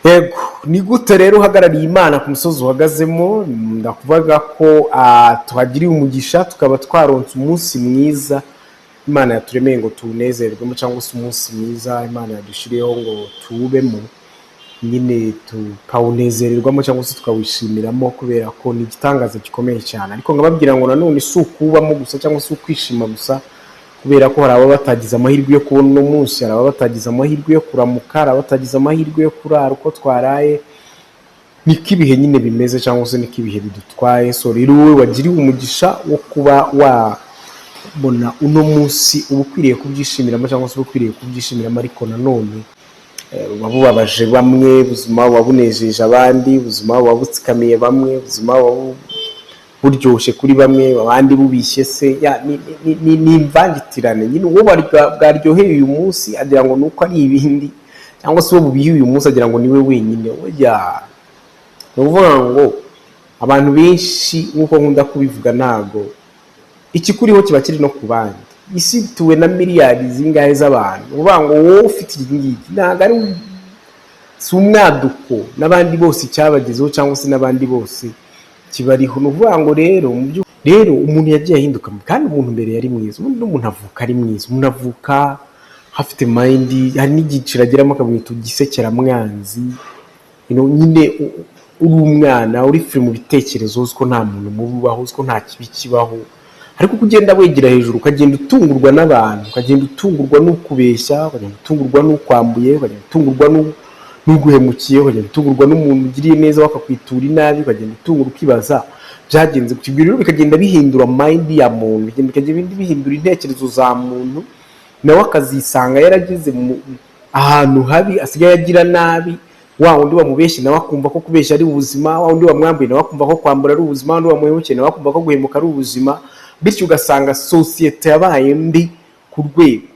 Yego, ni gute rero uhagarariye Imana ku musozi uhagazemo? Ndakuvuga ko tuhagiriye umugisha, tukaba twaronse umunsi mwiza Imana yaturemeye ngo tuwunezerwemo, cyangwa se umunsi mwiza Imana yadushiriyeho ngo tuwubemo nyine, tukawunezererwamo cyangwa se tukawishimiramo, kubera ko ni igitangaza gikomeye cyane. Ariko nkababwira ngo nanone si ukuwubamo gusa cyangwa se ukwishima gusa, kubera ko hari ababa batagize amahirwe yo kubona uno munsi, hari ababa batagize amahirwe yo kuramuka, hari abatagize amahirwe yo kurara uko twaraye. Niko ibihe nyine bimeze, cyangwa se niko ibihe bidutwaye. So rero wowe wagiriwe umugisha wo kuba wabona uno munsi, uba ukwiriye kubyishimiramo cyangwa se uba ukwiriye kubyishimiramo. Ariko nanone buba bubabaje bamwe, ubuzima buba bunejeje abandi, ubuzima buba butsikamiye bamwe, ubuzima buba buryoshye kuri bamwe, abandi bubishye se. Ni imvangitirane nyine. Uwo bwaryoheye uyu munsi agira ngo ni uko ari ibindi, cyangwa se uwo bubihiye uyu munsi agira ngo ni we wenyine. Oya, ni ukuvuga ngo abantu benshi, nk'uko nkunda kubivuga, ntago ikikuriho kiba kiri no ku bandi. Isi ituwe na miliyari zingahe z'abantu? Ni ukuvuga ngo wowe ufite iki ngiki ntabwo ari, si umwaduko, n'abandi bose cyabagezeho cyangwa se n'abandi bose kibariho. Ni ukuvuga ngo rero rero umuntu yagiye ahinduka, kandi umuntu mbere yari mwiza. Ubundi n'umuntu avuka ari mwiza, umuntu avuka afite mind. Hari n'igiciro ageramo akamwita igisekeramwanzi. Nyine uri umwana, uri free mu bitekerezo, uzi ko nta muntu mubi ubaho, uzi ko nta kibi kibaho. Ariko uko ugenda wegera hejuru, ukagenda utungurwa n'abantu, ukagenda utungurwa n'ukubeshya, ukagenda utungurwa n'ukwambuye, ukagenda utungurwa n'uguhemukiye, ukagenda utungurwa n'umuntu ugiriye neza bakakwitura inabi, ukagenda utungurwa ukibaza byagenze gutya. Ibyo rero bikagenda bihindura mind ya muntu, bikagenda bihindura intekerezo za muntu, nawe akazisanga yarageze ahantu habi, asigaye agira nabi. Wa wundi wamubeshye nawe akumva ko kubeshya ari ubuzima, wa wundi wamwambuye nawe akumva ko kwambura ari ubuzima, wa wundi wamuhemukiye nawe akumva ko guhemuka ari ubuzima. Bityo ugasanga sosiyete yabaye mbi ku rwego.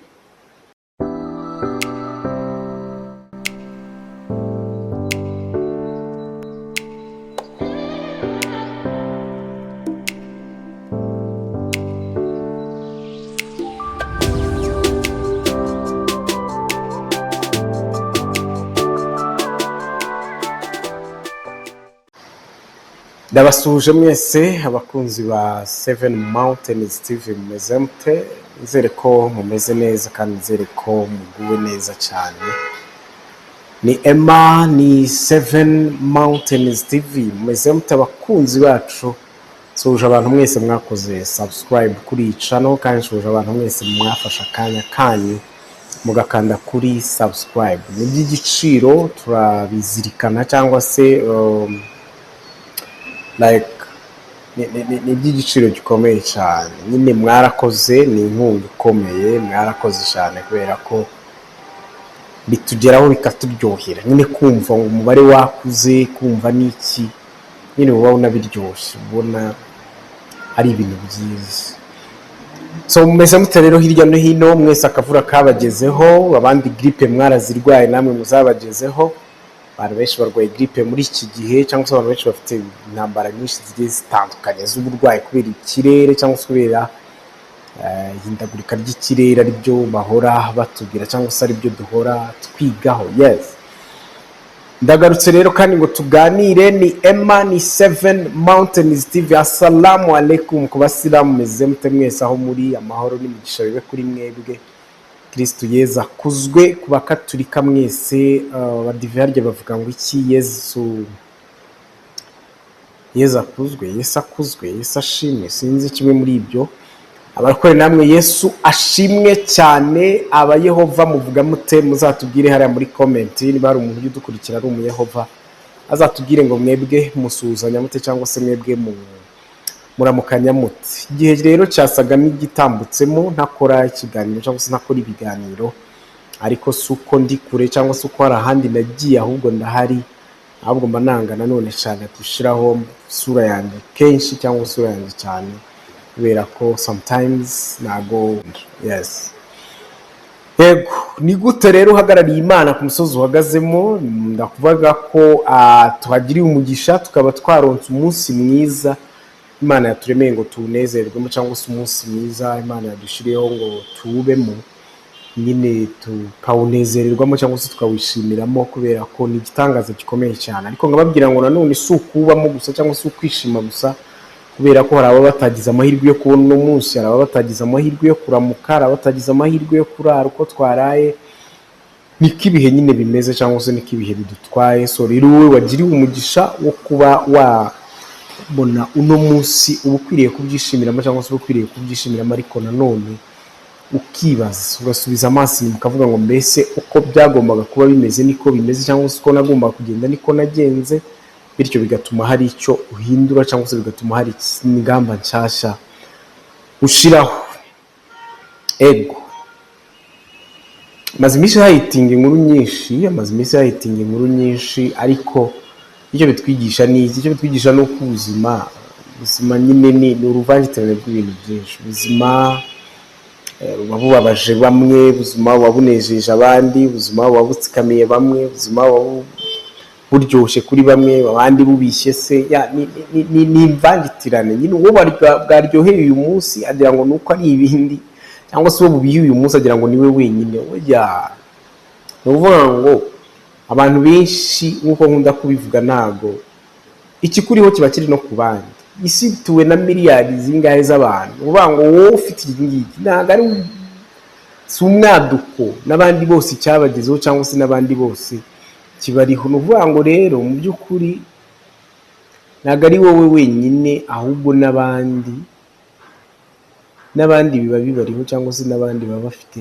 Ndabasuhuje mwese abakunzi ba Seven Mountains TV, mumeze mute? Nizere ko mumeze neza kandi nizere ko muguwe neza cyane. Ni Emma, ni Seven Mountains TV. Mumeze mute abakunzi bacu? Nsuhuje abantu mwese mwakoze subscribe kuri iyi channel, kandi nsuhuje abantu mwese mwafashe akanya kanyu mugakanda kuri subscribe. Ni iby'igiciro, turabizirikana, cyangwa se like ni iby'igiciro gikomeye cyane nyine. Mwarakoze, ni inkunga ikomeye, mwarakoze cyane, kubera ko bitugeraho bikaturyohera nyine kumva ngo umubare wakuze, kumva n'iki nyine, uba ubona biryoshye, ubona ari ibintu byiza. So mumeze mute rero hirya no hino mwese? Akavura kabagezeho, abandi grippe mwarazirwaye, namwe muzabagezeho. Abantu benshi barwaye grippe muri iki gihe, cyangwa se abantu benshi bafite intambara nyinshi zigiye zitandukanye z'uburwayi kubera ikirere, cyangwa se kubera ihindagurika ry'ikirere, aribyo bahora batubwira cyangwa se aribyo duhora twigaho. Yes, ndagarutse rero kandi ngo tuganire. Ni Emma, ni Seven Mountains TV. Assalamu alaikum ku basilamu, meze mute mwese aho muri? Amahoro n'imigisha bibe kuri mwebwe. Kristu Yezu akuzwe. Ku bakaturika mwese, abadive harya bavuga ngo iki? Yezu, Yezu akuzwe, Yesu akuzwe, Yesu ashimwe, sinzi kimwe muri ibyo. Abarokore namwe Yesu ashimwe cyane. Abayehova muvuga mute? Muzatubwire hariya muri comment. Niba hari umuntu ujya udukurikira ari umuyehova, azatubwire ngo mwebwe musuhuzanya mute, cyangwa se mwebwe muramukanya mute. Igihe rero cyasaga n'igitambutsemo ntakora ikiganiro cyangwa se ntakora ibiganiro, ariko si uko ndi kure cyangwa se uko hari ahandi nagiye, ahubwo ndahari. Ahubwo mba nanga nanone cyane gushyiraho isura yanjye kenshi cyangwa isura yanjye cyane, kubera ko sometimes ntago. Yes, yego, ni gute rero uhagarariye Imana ku musozi uhagazemo? Ndakuvuga ko tuhagiriye umugisha, tukaba twaronse umunsi mwiza Imana yaturemeye ngo tuwunezerwemo, cyangwa se umunsi mwiza Imana yadushiriyeho ngo tuwubemo. Nyine tukawunezererwamo cyangwa se tukawishimiramo, kubera ko ni igitangaza gikomeye cyane. Ariko nkababwira ngo nanone si ukuwubamo gusa cyangwa se ukwishima gusa, kubera ko hari ababa batagize amahirwe yo kubona uno munsi, hari ababa batagize amahirwe yo kuramuka, hari abatagize amahirwe yo kurara uko twaraye. Niko ibihe nyine bimeze cyangwa se niko ibihe bidutwaye. So rero, wowe wagiriwe umugisha wo kuba wabona uno munsi, uba ukwiriye kubyishimiramo cyangwa se uba ukwiriye kubyishimiramo, ariko nanone ukibaza, ugasubiza amaso inyuma, ukavuga ngo: "Mbese uko byagombaga kuba bimeze niko bimeze, cyangwa se uko nagombaga kugenda niko nagenze?" Bityo bigatuma hari icyo uhindura cyangwa se bigatuma hari ingamba nshyashya ushiraho. Ego, maze iminsi hahitinga inkuru nyinshi, amaze iminsi hahitinga inkuru nyinshi, ariko icyo bitwigisha ni iki? Icyo bitwigisha ni uko ubuzima nyine ni uruvangitirane rw'ibintu byinshi. Ubuzima buba bubabaje bamwe, ubuzima buba bunejeje abandi, ubuzima buba butsikamiye bamwe, ubuzima buba buryoshye kuri bamwe, abandi bubishye se. Ya, ni imvangitirane nyine. Uwo bwaryoheye uyu munsi agira ngo ni uko ari ibindi, cyangwa se uwo bubihiye uyu munsi agira ngo niwe wenyine. Oya, ni ukuvuga ngo abantu benshi, nk'uko nkunda kubivuga, ntago ikikuriho kiba kiri no ku bandi. Isi ituwe na miliyari zingahe z'abantu? Ni ukuvuga ngo wowe ufite iki ngiki ntabwo ari, si umwaduko, n'abandi bose icyabagezeho cyangwa se n'abandi bose kibariho. Ni ukuvuga ngo rero mu by'ukuri ntabwo ari wowe wenyine, ahubwo n'abandi biba bibariho cyangwa se n'abandi baba bafite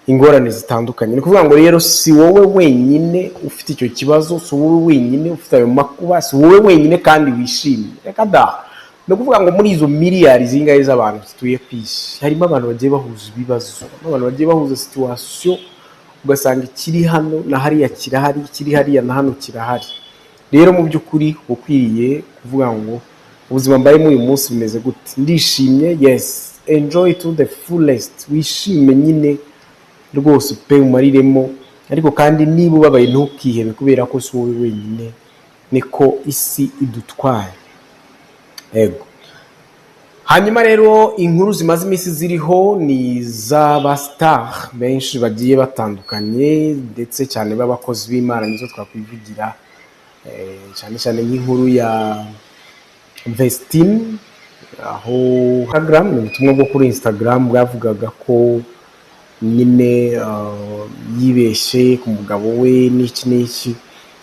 ingorane zitandukanye. Ni ukuvuga ngo rero si wowe wenyine ufite icyo kibazo, si wowe wenyine ufite ayo makuba, si wowe wenyine kandi wishimye. Reka da! Ni ukuvuga ngo muri izo miliyari zingahe z'abantu zituye ku isi, harimo abantu bagiye bahuza ibibazo, harimo abantu bagiye bahuza situation, ugasanga ikiri hano na hariya kirahari, ikiri hariya na hano kirahari. Rero mu by'ukuri ukwiriye kuvuga ngo: "Ubuzima mbayemo uyu munsi bumeze gute? Ndishimye?" Yes, enjoy to the fullest, wishime nyine rwose pe, umariremo. Ariko kandi niba ubabaye, ntukihebe, kubera ko si wowe wenyine, niko isi idutwaye. Ego. Hanyuma rero inkuru zimaze iminsi ziriho ni iz'abasitari benshi bagiye batandukanye, ndetse cyane b'abakozi b'Imana, nizo twakwivugira. Cyane cyane nk'inkuru ya Vestine, aho Instagram, ni ubutumwa bwo kuri Instagram bwavugaga ko nyine yibeshye ku mugabo we n'iki n'iki,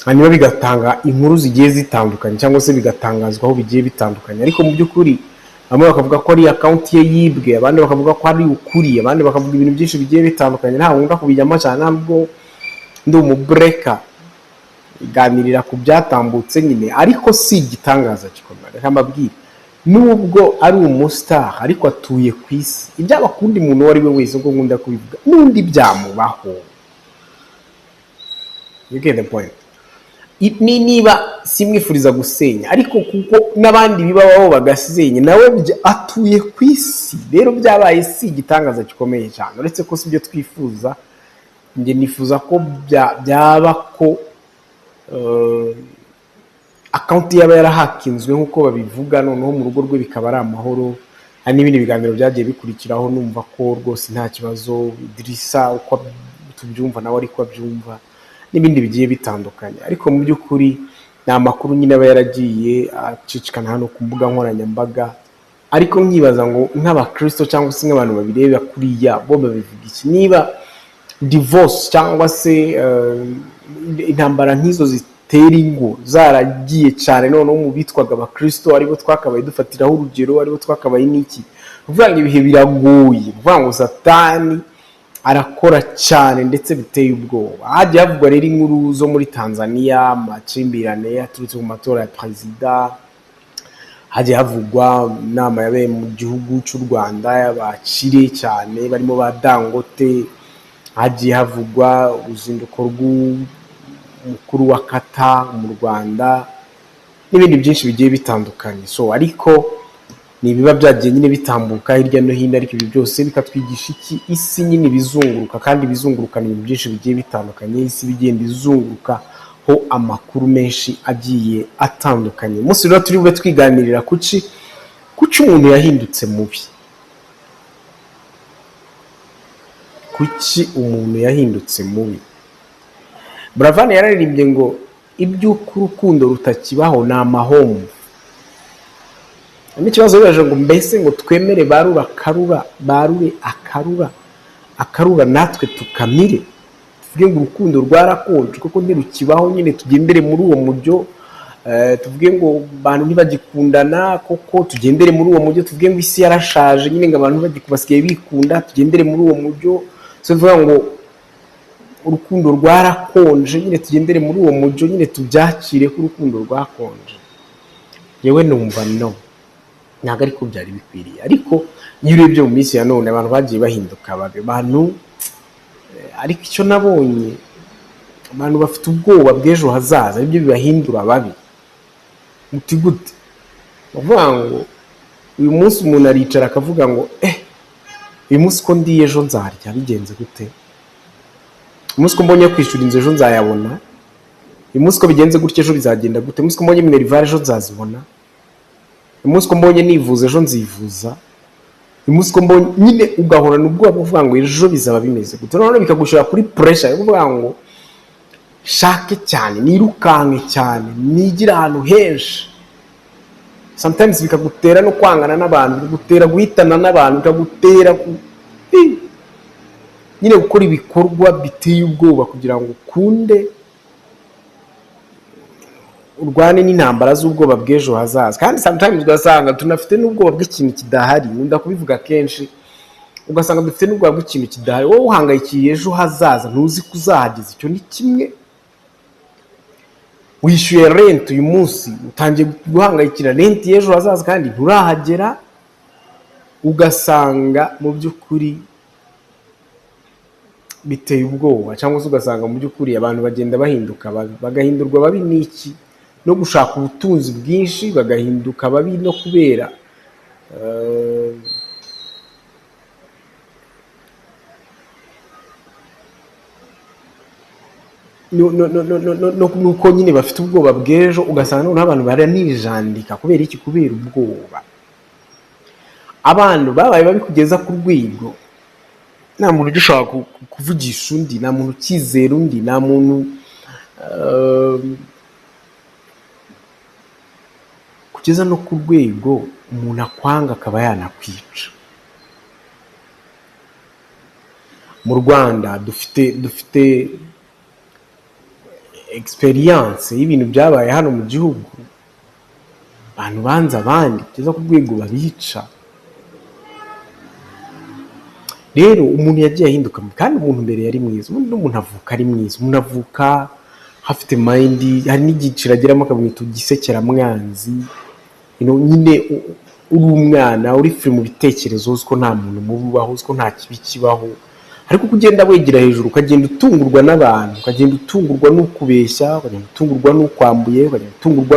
hanyuma bigatanga inkuru zigiye zitandukanye cyangwa se bigatangazwa aho bigiye bitandukanye. Ariko mu by'ukuri bamwe bakavuga ko ari account ye yibwe, abandi bakavuga ko ari ukuri, abandi bakavuga ibintu byinshi bigiye bitandukanye. Ntabwo nkunda kubijyamo cyane, ntabwo ndi umubureka iganirira ku byatambutse nyine, ariko si igitangaza gikomeye. Reka mbabwire, nubwo ari umusitari ariko atuye ku isi, ibyaba ku wundi muntu uwo ari we wese, ubwo nkunda kubivuga, n'undi byamubaho. You get the point? Niba simwifuriza gusenya, ariko kuko n'abandi bibabaho bagasenya, nawe atuye ku isi. Rero byabaye si igitangaza gikomeye cyane, uretse ko si byo twifuza. Njye nifuza ko byaba ko account yaba yarahakinzwe nk'uko babivuga, noneho mu rugo rwe bikaba ari amahoro. Hari n'ibindi biganiro byagiye bikurikiraho, numva ko rwose nta kibazo, Idrissa uko tubyumva nawe ariko abyumva, n'ibindi bigiye bitandukanye. Ariko mu by'ukuri ni amakuru nyine aba yaragiye acicikana hano ku mbuga nkoranyambaga. Ariko nkibaza ngo nk'abakristo cyangwa se nk'abantu babireba kuriya, bo babivuga iki? Niba divorce cyangwa se intambara nk'izo zitera ingo zaragiye cyane, noneho mu bitwaga abakristo, aribo twakabaye dufatiraho urugero, aribo twakabaye n'iki, kuvuga ngo ibihe biragoye, kuvuga ngo Satani arakora cyane ndetse biteye ubwoba. Hagiye havugwa rero inkuru zo muri Tanzania, amakimbirane yaturutse mu matora ya perezida. Hagiye havugwa inama yabereye mu gihugu cy'u Rwanda y'abakire cyane barimo ba Dangote. Hagiye havugwa uruzinduko rw'umukuru wa Qatar mu Rwanda n'ibindi byinshi bigiye bitandukanye. So ariko ni ibiba byagiye nyine bitambuka hirya no hino. Ariko ibi byose bikatwigisha iki? Isi nyine ibizunguruka, kandi ibizungurukana ibintu byinshi bigiye bitandukanye. Isi igenda izunguruka ho amakuru menshi agiye atandukanye. Umunsi rero turi bube twiganirira kuki umuntu yahindutse mubi. Kuki umuntu yahindutse mubi? Kuki umuntu yahindutse mubi? Buravan yararirimbye ngo iby'uko urukundo rutakibaho ni amahomvu. N'ikibazo bibaje ngo mbese ngo twemere barura akarura, barure akarura, akarura natwe tukamire, tuvuge ngo urukundo rwarakonje kuko ntirukibaho nyine, tugendere muri uwo mujyo, tuvuge ngo abantu ntibagikundana koko, tugendere muri uwo mujyo, tuvuge ngo isi yarashaje nyine, ngo abantu basigaye bikunda, tugendere muri uwo mujyo, tuvuga ngo urukundo rwarakonje nyine, tugendere muri uwo mujyo nyine, tubyakire ko urukundo rwakonje. Yewe numva no ntabwo ariko byari bikwiriye. Ariko iyo urebye mu minsi ya none abantu bagiye bahinduka babi, abantu, ariko icyo nabonye, abantu bafite ubwoba bw'ejo hazaza, aribyo bibahindura babi. Uti gute? Uvuga ngo uyu munsi umuntu aricara akavuga ngo uyu munsi ko ndiye ejo nzarya bigenze gute? Uyu munsi ko mbonye kwishyura inzu ejo nzayabona? Uyu munsi ko bigenze gutya ejo bizagenda gute? Uyu munsi ko mbonye minerivare ejo nzazibona? Uyu munsi ko mbonye nivuza ejo nzivuza? Uyu munsi ko mbonye nyine, ugahorana ubwoba bwo kuvuga ngo ejo bizaba bimeze gute? Noneho bikagushyira kuri pressure yo kuvuga ngo shake cyane, nirukanke cyane, nigire ahantu henshi. Sometimes bikagutera no kwangana n'abantu, bikagutera guhitana n'abantu, bikagutera nyine gukora ibikorwa biteye ubwoba kugira ngo ukunde urwane n'intambara z'ubwoba bw'ejo hazaza. Kandi sometimes ugasanga tunafite n'ubwoba bw'ikintu kidahari. Nkunda kubivuga kenshi, ugasanga dufite n'ubwoba bw'ikintu kidahari. Wowe uhangayikiye ejo hazaza, ntuzi ko uzahageza. Icyo ni kimwe. Wishyuye rent uyu munsi, utangiye guhangayikira rent y'ejo hazaza kandi nturahagera. Ugasanga mu by'ukuri biteye ubwoba, cyangwa se ugasanga mu by'ukuri abantu bagenda bahinduka babi. Bagahindurwa babi n'iki? No gushaka ubutunzi bwinshi. Bagahinduka babi no kubera nuko nyine bafite ubwoba bw'ejo. Ugasanga noneho abantu baranijandika. Kubera iki? Kubera ubwoba. Abantu babaye babi kugeza ku rwego nta muntu ugishobora kuvugisha undi, nta muntu ukizera undi, nta muntu, kugeza no ku rwego umuntu akwanga akaba yanakwica. Mu Rwanda dufite experience y'ibintu byabaye hano mu gihugu, abantu banze abandi kugeza ku rwego babica. Rero umuntu yagiye ahinduka, kandi umuntu mbere yari mwiza. Ubundi n'umuntu avuka ari mwiza, umuntu avuka afite mind. Hari n'igiciro ageramo akamwita igisekeramwanzi. Nyine uri umwana, uri free mu bitekerezo, uzi ko nta muntu mubi ubaho, uzi ko nta kibi kibaho. Ariko uko ugenda wegera hejuru, ukagenda utungurwa n'abantu, ukagenda utungurwa n'ukubeshya, ukagenda utungurwa n'ukwambuye, ukagenda utungurwa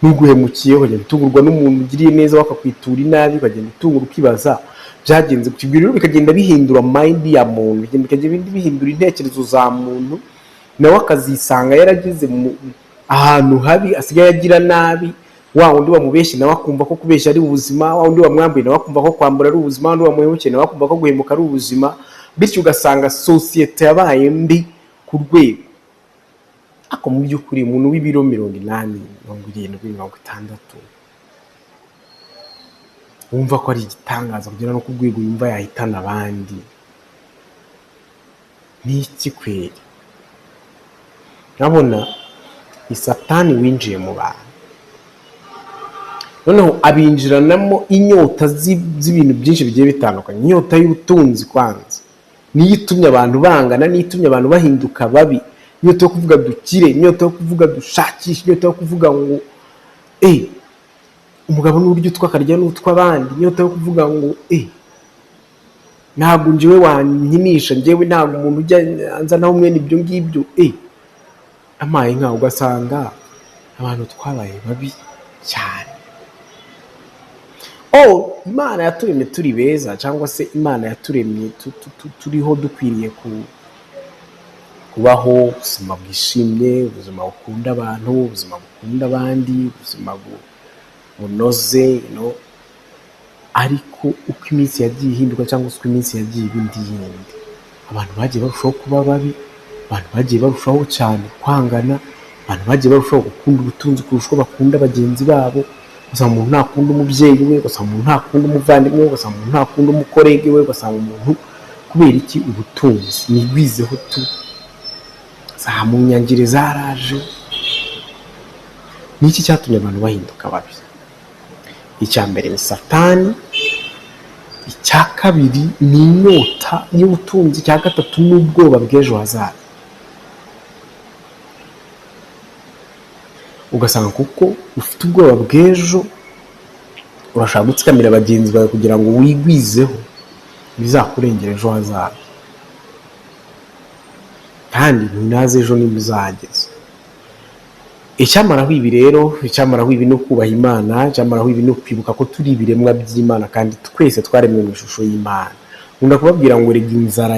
n'uguhemukiye, ukagenda utungurwa n'umuntu ugiriye neza bakakwitura inabi, ukagenda utungurwa ukibaza byagenze gutya. Ibyo rero bikagenda bihindura mind ya muntu, bikagenda bihindura intekerezo za muntu, nawe akazisanga yarageze ahantu habi, asigaye agira nabi. Wa wundi wamubeshye nawe akumva ko kubeshya ari ubuzima, wa wundi wamwambuye nawe akumva ko kwambura ari ubuzima, wa wundi wamuhemukiye nawe akumva ko guhemuka ari ubuzima. Bityo ugasanga sosiyete yabaye mbi ku rwego. Ariko mu by'ukuri umuntu w'ibiro 80, 70, 60, wumva ko ari igitangaza kugera no ku rwego yumva yahitana abandi, ni iki kweri? Urabona ni Satani winjiye mu bantu, noneho abinjiranamo inyota z'ibintu byinshi bigiye bitandukanye. Inyota y'ubutunzi kwanza niyo itumye abantu bangana, niyo itumye abantu bahinduka babi. Inyota yo kuvuga dukire, inyota yo kuvuga dushakishe, inyota yo kuvuga ngo umugabo n'urya utwe akarya n'utw'abandi, inyota yo kuvuga ngo ntabwo njyewe wankinisha, njyewe ntabwo umuntu ujya anzanaho mwene ibyo ngibyo, amaye nkaho. Ugasanga abantu twabaye babi cyane. Oh, Imana yaturemye turi beza, cyangwa se Imana yaturemye turiho dukwiriye kubaho ubuzima bwishimye, ubuzima bukunda abantu, ubuzima bukunda abandi, ubuzima bunoze. Ariko uko iminsi yagiye ihinduka, cyangwa se uko iminsi yagiye iba indi yindi, Abantu bagiye barushaho kuba babi, abantu bagiye barushaho cyane kwangana, abantu bagiye barushaho gukunda ubutunzi kurusha uko bakunda bagenzi babo. Ugasanga umuntu ntakunda umubyeyi we, ugasanga umuntu ntakunda umuvandimwe we, ugasanga umuntu ntakunda umucollègue we, ugasanga umuntu kubera iki? Ubutunzi nigwizeho tu za munyangire zaraje. Ni iki cyatumye abantu bahinduka babi? Icya mbere ni Satani, icya kabiri ni inyota y'ubutunzi, icya gatatu ni ubwoba bw'ejo hazaza. Ugasanga kuko ufite ubwoba bw'ejo, urashaka gutsikamira bagenzi bawe kugira ngo wigwizeho ibizakurengera ejo hazaza, kandi ntunazi ejo nimba uzahageza. Icyamaraho ibi rero, icyamaraho ibi ni ukubaha Imana, icyamaraho ibi ni ukwibuka ko turi ibiremwa by'Imana kandi twese twaremwe mu ishusho y'Imana. Nkunda kubabwira ngo rega inzara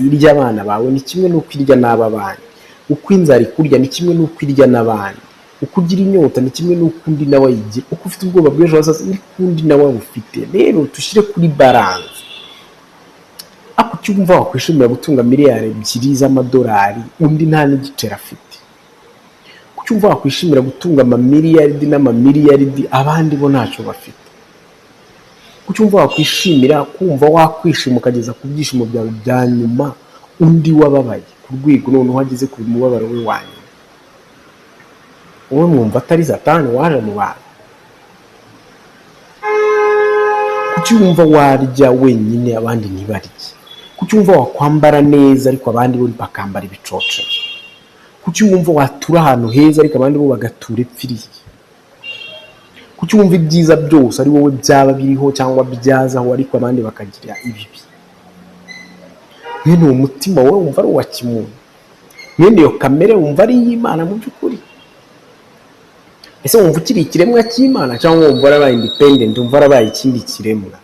irya abana bawe ni kimwe n'uko irya n'aba bandi, uko inzara ikurya ni kimwe n'uko irya n'abandi, uko ugira inyota ni kimwe n'uko undi nawe ayigira, uko ufite ubwoba bw'ejo hazaza niko undi nawe abufite. Rero dushyire kuri balance. Ariko icyo wumva wakwishimira gutunga miliyari 2 z'amadolari, undi nta n'igiceri afite? Kuki wumva wakwishimira gutunga amamiliyaridi n'amamiliyaridi, abandi bo ntacyo bafite? Kuki wumva wakwishimira kumva wakwishima ukageza ku byishimo byawe bya nyuma, undi wababaye ku rwego noneho ageze ku mubabaro we wa nyuma? Wowe mwumva atari Satani waje mu bantu? Kuki wumva warya wenyine abandi ntibarye? Kuki wumva wakwambara neza ariko abandi bo bakambara ibicocero? Kuki wumva watura ahantu heza ariko abandi bo bagatura epfiriye? Kuki wumva ibyiza byose ari wowe byaba biriho cyangwa byazaho ariko abandi bakagira ibibi? Mwene uwo mutima wowe wumva ari uwa kimuntu? Mwene iyo kamere wumva ari iy'Imana mu by'ukuri? Ese wumva ukiri ikiremwa cy'Imana cyangwa wumva warabaye independent, wumva warabaye ikindi kiremwa?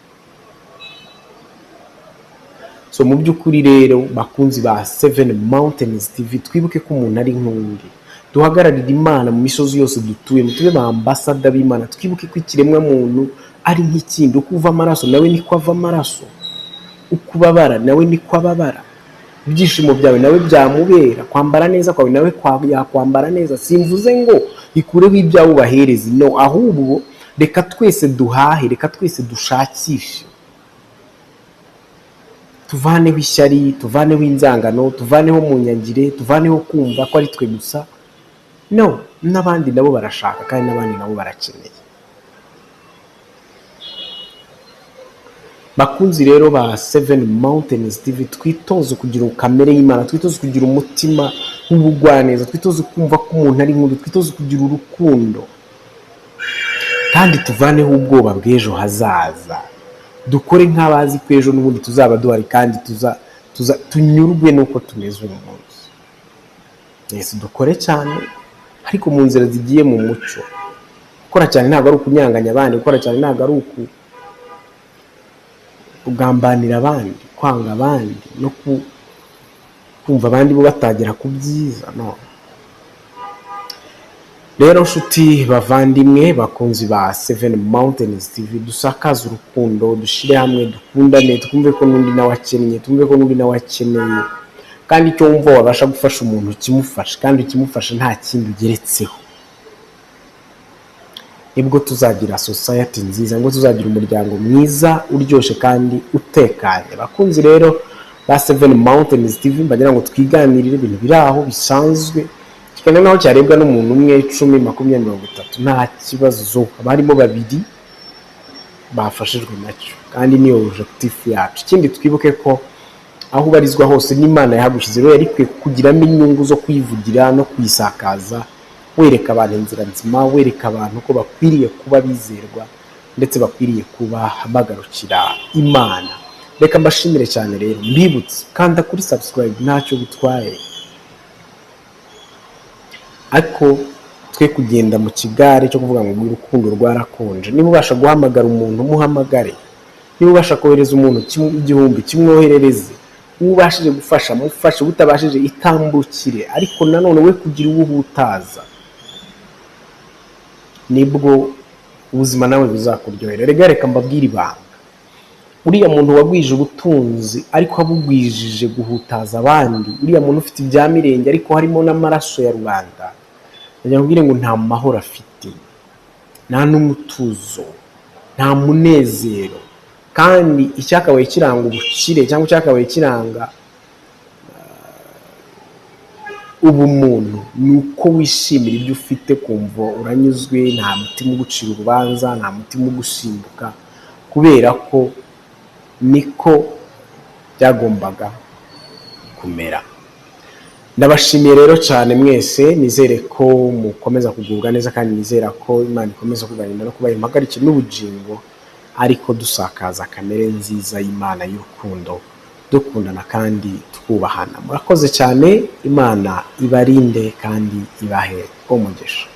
So mu by'ukuri rero, bakunzi ba Seven Mountains TV, twibuke ko umuntu ari nk'undi, duhagararire Imana mu misozi yose dutuyemo, tube ba ambassador b'Imana. Twibuke ko ikiremwa muntu ari nk'ikindi, uko uva amaraso nawe niko ava amaraso, uko ubabara nawe niko ababara, ibyishimo byawe nawe byamubera, kwambara neza kwawe nawe yakwambara neza. Simvuze ngo ikureho ibyawe ubahereze, no, ahubwo reka twese duhahe, reka twese dushakishe, tuvaneho ishyari, tuvaneho inzangano, tuvaneho munyangire, tuvaneho kumva ko ari twe gusa. No, n'abandi nabo barashaka kandi n'abandi nabo barakeneye. Bakunzi rero ba Seven Mountains TV, twitoze kugira kamere y'Imana, twitoze kugira umutima w'ubugwaneza, twitoze kumva ko umuntu ari nk'undi, twitoze kugira urukundo, kandi tuvaneho ubwoba bw'ejo hazaza. Dukore nk'abazi ko ejo n'ubundi tuzaba duhari kandi tunyurwe n'uko tumeze uyu munsi. Yes, dukore cyane ariko mu nzira zigiye mu mucyo. Gukora cyane ntabwo ari ukunyanganya abandi, gukora cyane ntabwo ari kugambanira abandi, kwanga abandi no kumva abandi bo batagera ku byiza, no. Rero nshuti bavandimwe, bakunzi ba Seven Mountains TV, dusakaze urukundo, dushyire hamwe, dukundane, twumve ko n'undi nawe akennye, twumve ko n'undi nawe akeneye, kandi icyo wumva wabasha gufasha umuntu ukimufashe, kandi ukimufashe nta kindi ugeretseho. Nibwo tuzagira society nziza, nibwo tuzagira umuryango mwiza uryoshye kandi utekanye. Bakunzi rero ba Seven Mountains TV, mbagira ngo twiganirire ibintu biri aho bisanzwe, kikaba naho cyarebwa n'umuntu umwe, 10, 20, 30, nta kibazo. Haba harimo babiri bafashijwe nacyo, kandi niyo objectif yacu. Ikindi twibuke ko aho ubarizwa hose n'Imana yahagushyize, rero yari ikwiye kukugiramo inyungu zo kuyivugira no kuyisakaza, wereka abantu inzira nzima, wereka abantu ko bakwiriye kuba bizerwa ndetse bakwiriye kuba bagarukira Imana. Reka mbashimire cyane rero, mbibutse kanda kuri subscribe, ntacyo bitwaye, ariko twe kugenda mu kigare cyo kuvuga ngo urukundo rwarakonje. Niba ubasha guhamagara umuntu, muhamagare. Niba ubasha kohereza umuntu 1000, kimwoherereze. Uwo ubashije gufasha mufashe, utabashije itambukire, ariko nanone we kugira uwo uhutaza, nibwo ubuzima nawe buzakuryohera. Rega reka mbabwire ibanga. Uriya muntu wagwije ubutunzi ariko abugwijije guhutaza abandi, uriya muntu ufite ibya mirenge ariko harimo n'amaraso ya rubanda, ndagira ngo nkubwire ngo nta mahoro afite, nta n'umutuzo, nta munezero. Kandi icyakabaye kiranga ubukire cyangwa icyakabaye kiranga ubumuntu ni uko wishimira ibyo ufite, kumva uranyuzwe, nta mutima ugucira urubanza, nta mutima ugusimbuka, kubera ko niko byagombaga kumera. Ndabashimiye rero cyane mwese, nizere ko mukomeza kugubwa neza, kandi nizera ko Imana ikomeza kubarinda no kubaha impagarike n'ubugingo, ariko dusakaza kamere nziza y'Imana y'urukundo, dukundana kandi twubahana. Murakoze cyane, Imana ibarinde kandi ibahe umugisha.